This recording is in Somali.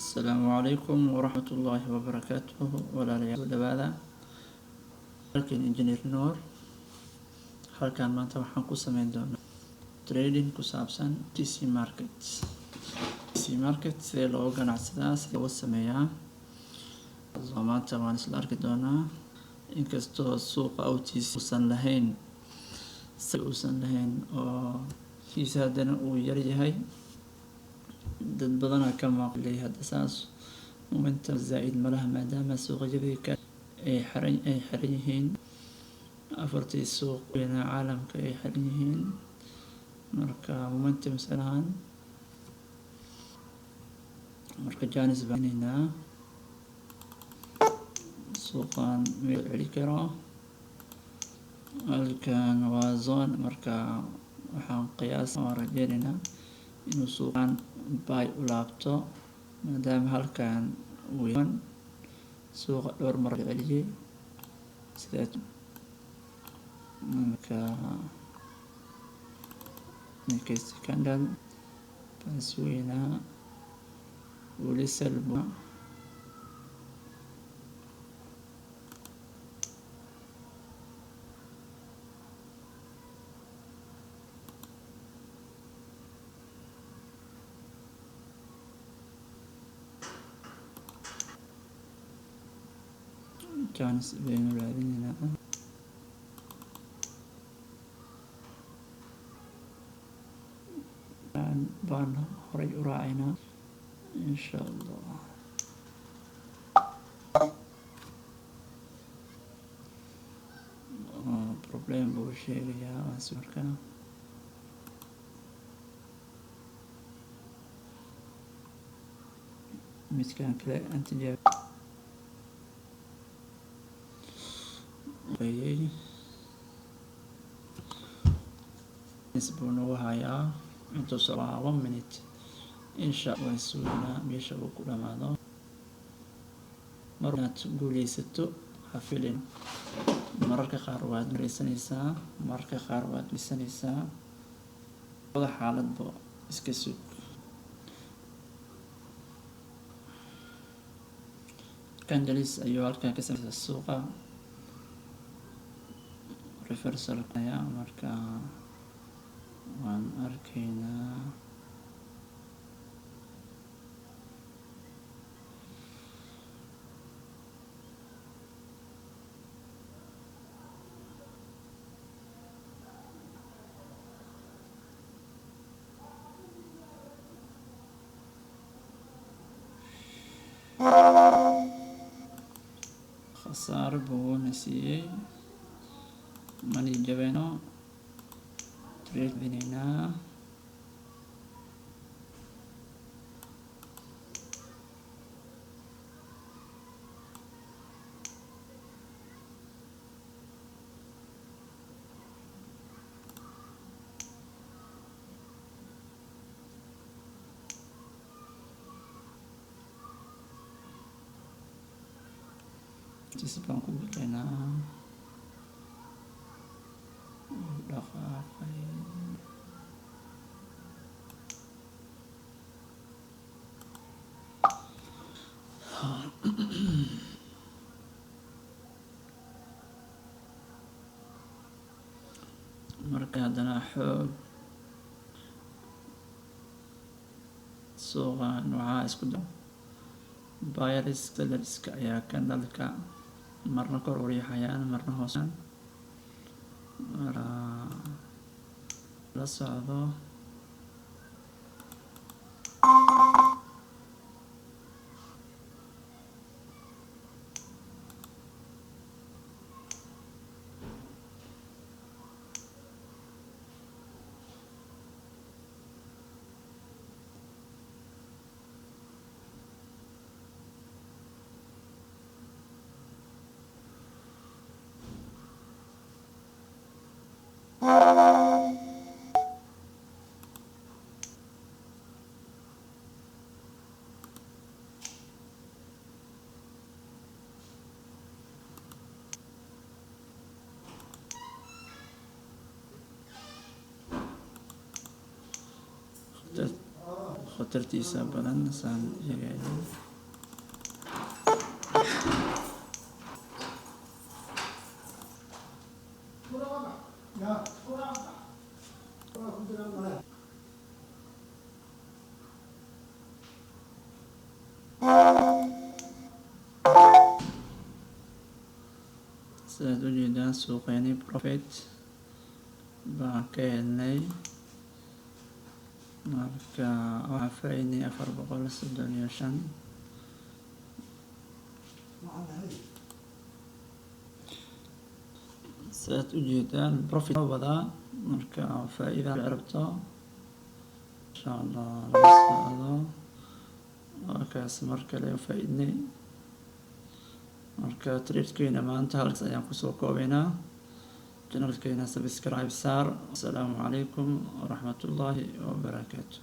Asalaamu calaykum waraxmatullaahi wabarakaatuhu. Walaalayaal, soo dhawaada halkan, Engineer Noor halkan. Maanta waxaan ku sameyn doonaa trading ku saabsan OTC market. OTC market sidee looga ganacsadaa, sidee looga sameeyaa? So maanta waan isla arki doonaa. Inkastoo suuqa OTC uusan lahayn oo kiisa haddana uu yar yahay, dad badanaa ka maqlay. Hadda saas momentum zaa-id malaha, maadaama suuqyadii kale ay xiran yihiin, afartii suuq weynaa caalamka ay xiran yihiin. Marka momentum salahan, marka chance baaneynaa suuqan meel celi karo. Halkan waa zone. Marka waxaan qiyaas waan rajeyneynaa inuu suuqan buy u laabto, maadaama halkan uu suuqa dhowr mar celiyay. Sidaa marka next candle baan sugeynaa. Weli sell chance baynu raadineynaa. Baan horay u raacaynaa, insha Allah. Problem buu sheegayaa waas. Markaa midkan kale aan tijaabiyey buu nagu hayaa. Intuu waa one minute, insha waan sugnaa meesha uu ku dhamaado. Mar inaad guuleysato ha filin. Mararka qaar waad mareysanaysaa, mararka qaar waad dhisanaysaa. Labada xaaladba iska sug. Candles ayuu halkan ka sameysaa suuqa reversal ayaa. Marka waan arkaynaa. Khasaaro buu na siiyey. Mani jabeno, trade-ineynaa. Tis baan ku bixinaa. Wuu dhaqaaqay. Marka haddana xoog suuqan waxaa isku da buyers, sellerska ayaa candleka marna kor u riixayaan, marna hoos. Marka la socdo. Khatartiisa badan saan sheegayay. Sidaad ujeedaan, suuqeeni profit baan ka helnay. Marka waxaan faa'iidnay 435. Sidaad ujeedaan, profit wadaa. Marka faa'iida rabto, insha Allah lama socdo. Waa kaas, mar kale faa'iidnay. Marka tradekeena maanta halkaas ayaan kusoo koobaynaa. Channelkeena subscribe saar. Asalaamu calaykum waraxmatullaahi wabarakaatu.